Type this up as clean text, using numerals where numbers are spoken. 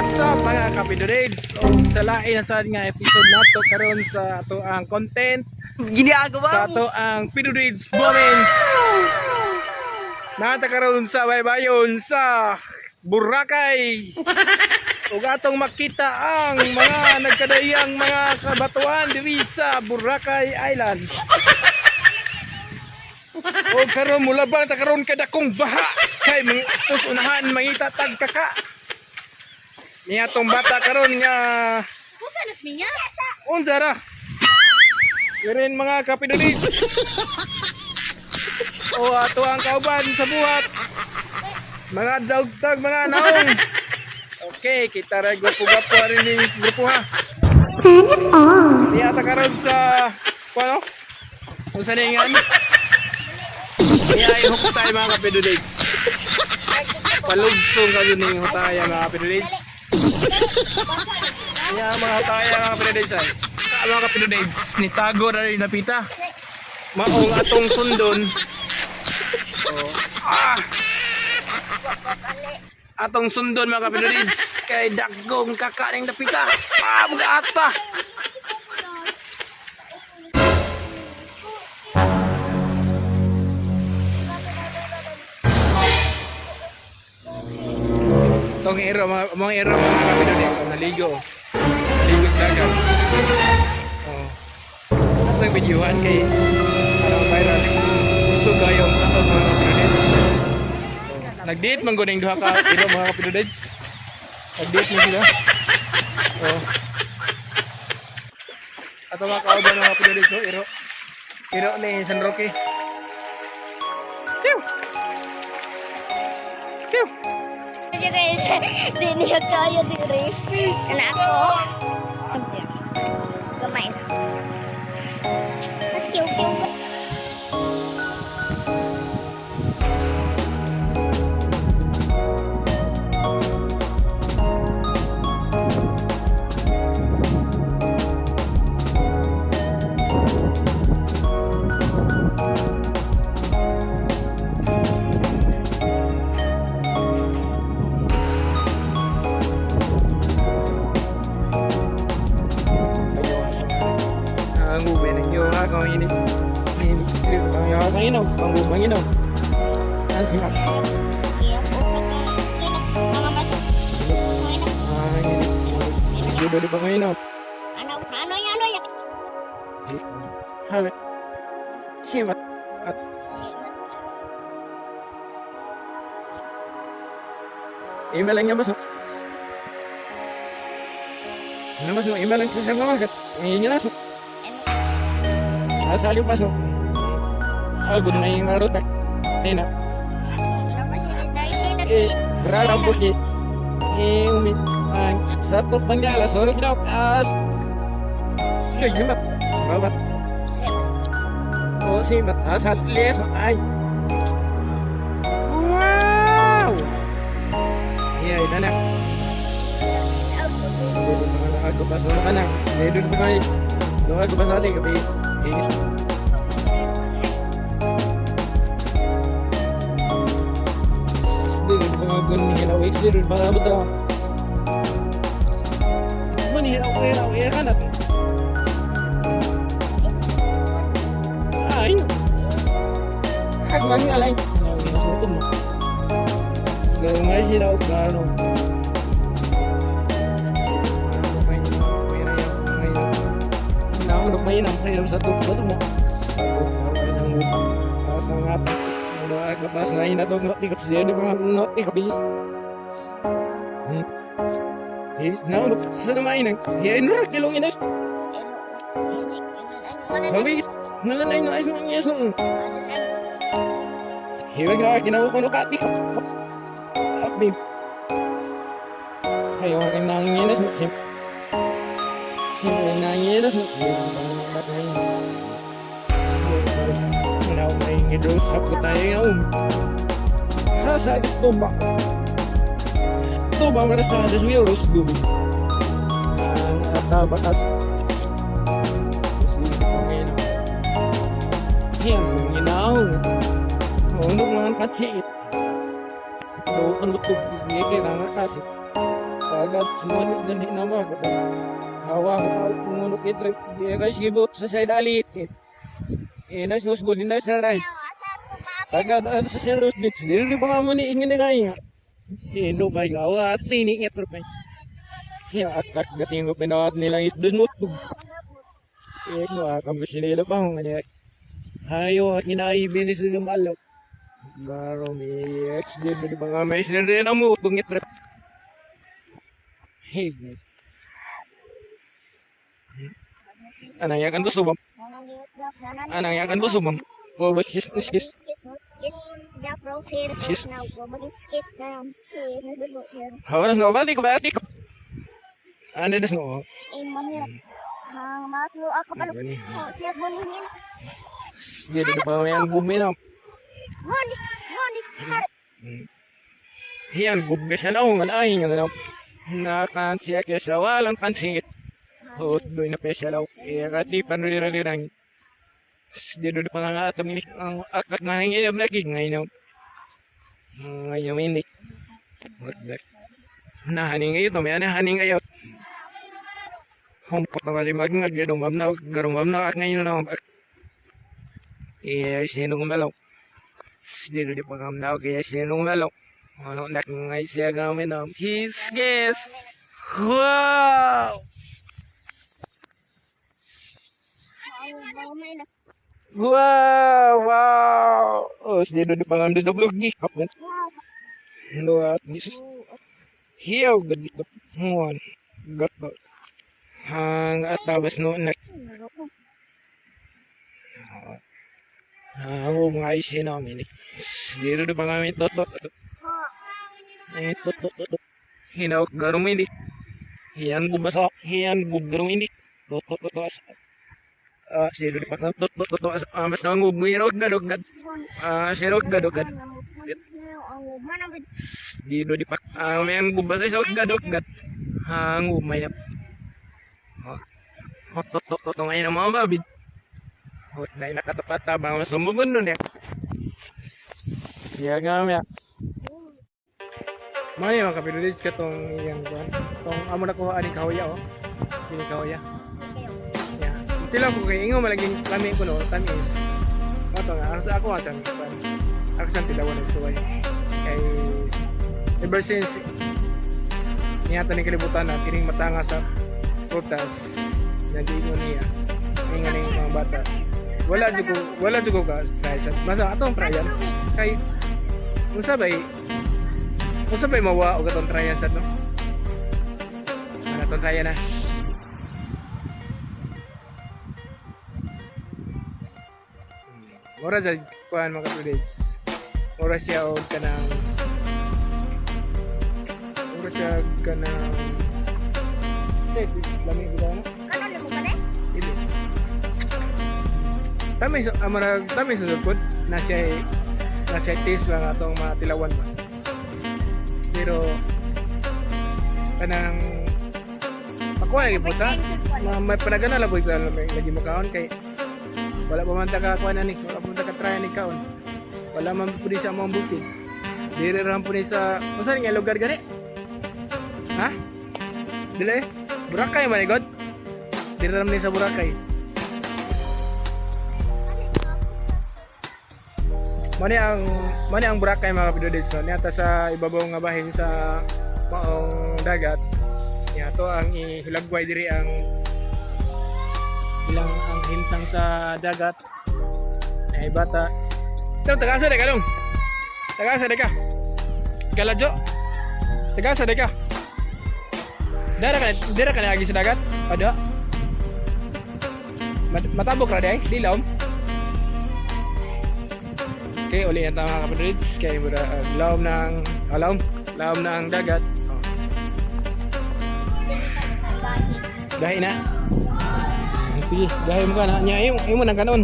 What's up, mga kapidoreds? O sa lain na sad nga episode nato karon sa ato ang content Ginagawa sa ato ang Pidorids Moments. Nata karon sa baybayon sa Boracay. Ug atong makita ang mga nagkadayang mga kabatuan diri sa Boracay Island. O karon mulabang ta karon kadakong baha kay mga tos unahan mangita tag kaka. Niya tong bata karon nga Pusa na sminya? unsa ra? Kirin mga kapidulis. O ato ang kauban sa buhat. Mga dagtag, mga naong. Okay, kita ra grupo-grupo rin ning grupo ha. Sana all. Niya ta karon sa kuno? Unsa ni ngan? Niya ay hukutay, mga kapidulis. Palugsong kayo ning hutaya, mga kapidulis. Niya ang mga hutaya, mga kapidulis ay. Sa mga kapidulis, nitago na rin napita. Maong atong sundon. Oh. Ah! Atong sundon, mga kapidulis, kay dagong kakaning napita. Ah, mga ata! Itong ero, mga ero, mga kapidulis, oh, naligo. Oh. Naligo sa dagat. Oh. Ito yung videohan kay para viral. Gusto kayo ang katong mga kapidulis. Oh. Nag-date man guning duha ka ero, mga kapidulis. Nag-date man sila. Oh. Ato mga kauban, mga kapidulis, oh, ero. Ero ni San Roque. Kiw! Kiw! Guys, di niya kaya diri. Kana ako. Ano siya? Gamay na. Mas kiw-kiw. Ang ube ng iyo ha, kung ini. Ini ang iyo ang ino, ang ube ng ino. Ang sikat. Ang ini. Judo di pangino. Ano, ano yan, ano yan? Habe. Simat. At email lang niya baso. Ano baso? Email lang sa mga kat. Ngayon niya laso. Asal yung paso. Ah, good na yung laro. Nina. Eh, rara buki. Eh, umi. Ang sa tok panggala sorok daw as. Ay, simat. Babat. O simat asal les ay. Wow! Iya, ito na. Ako pa sa ka na. Sige, pa kayo. Doon ako pa sa atin, gabi. Eh, Dagat sumunod din na mo. Hawa ngunok ito. Guys, gibot sa side ali. Ina susgod na sa ray. Tagad sa sirus dit. Dili pa mo ni ingin ngay. Ino ba gawa tini ito pa. Ya atak gating ko pinawat nilang itdun mo. Eh no akam sinila pa ngani. Hayo at ginaibinis ng malo. Garo mi ex di ba nga may sinere na mo tungit rep. Hey guys. Anang yakan ko subam. Anang yakan ko subam. Oh, kis kis. Kis. Hawa na balik balik. Ano das no? Jadi pa may ang bumi na. Hiyan gubbe sa naong ay nga na. Nakansiya kesa walang pansit. Hot doy na pesalaw. Irati panrirang. Dito pa nga atam ni ang akat na hingi ang lagi ngayon. Ngayon hindi. Nahaning ngayon, may nahaning ngayon. Humpot na kalimag nga garumam na garumam na ngayon na. Eh sino ngalaw. Dito di pa nga kaya sino ngalaw. Ano nak ngay siya gamin na. Kiss kiss. Wow! Wow! Wow! Oh, dito di pa nga sa blog ni. Luat ni. Hiyaw gad ko. Muan. Gato. Hang atabas no nak. Ah, mga isi namin. Dito di pa kami toto. Eh, toto toto. Hinaw garumindi. Hiyan bubasa. Hiyan bugarumindi. Toto toto. Ah, sino di pa kami toto toto. Ah, mas nangub mo hinaw gadog gad. Ah, sino gadog gad. Dito di pa. Ah, may ang bubasa sa gadog gad. Hang umay na. Hot tot tot tot ngayon ang mga babid. Hot na nakatapat tabang sumugon nun eh. Siya nga miya. Mani mga kapilulis katong iyang kuan. Tong amo na kuha ani kahoya oh. Kini kahoya. Yeah. Tila ko kay ingo malaging lami ko no, tamis. Mato nga ang sa ako atang kuan. Ako sa tilawan ng suway. Kay ever since niyata ni kalibutan na kining matanga sa prutas nag-ingon niya. Ingon ning mga bata. Wala jud ko ka try siya. Masa atong tryan kay unsa bay mawa og atong tryan sad no? Ano atong tryan na? Mura sa kuan mga kapatid. Mura siya og kanang mura siya kanang Say, lami bitaw no? Dili. Tama sa amara tama sa sukod na siya taste lang atong mga tilawan ba. Pero kanang pakuha lagi po ta. May panagana lang po ito lagi mo kaon kay wala pa man ta ka kuha na ni, wala pa man ta ka try ni kaon. Wala man po di sa among bukid. Diri ra po ni sa unsa ni nga lugar gani? Ha? Dili eh? Boracay man god. Diri ra man ni sa Boracay. Mani ang Boracay mga kapidodis no. Niya sa ibabaw nga bahin sa maong dagat. Niya to ang ihilagway diri ang ilang ang hintang sa dagat. Ay bata. Ito, tagasa de ka dong. Tagasa de ka. Galadyo. Tagasa de ka. Dara ka na agi sa dagat? Ada. Matabok ra day, di laom. Okay, uli yan mga kapatid. Kay mura laom ng laom, laom ng dagat. Oh. Gahi na. Sige, gahi mo ka na. Nya imo imo nang kanon.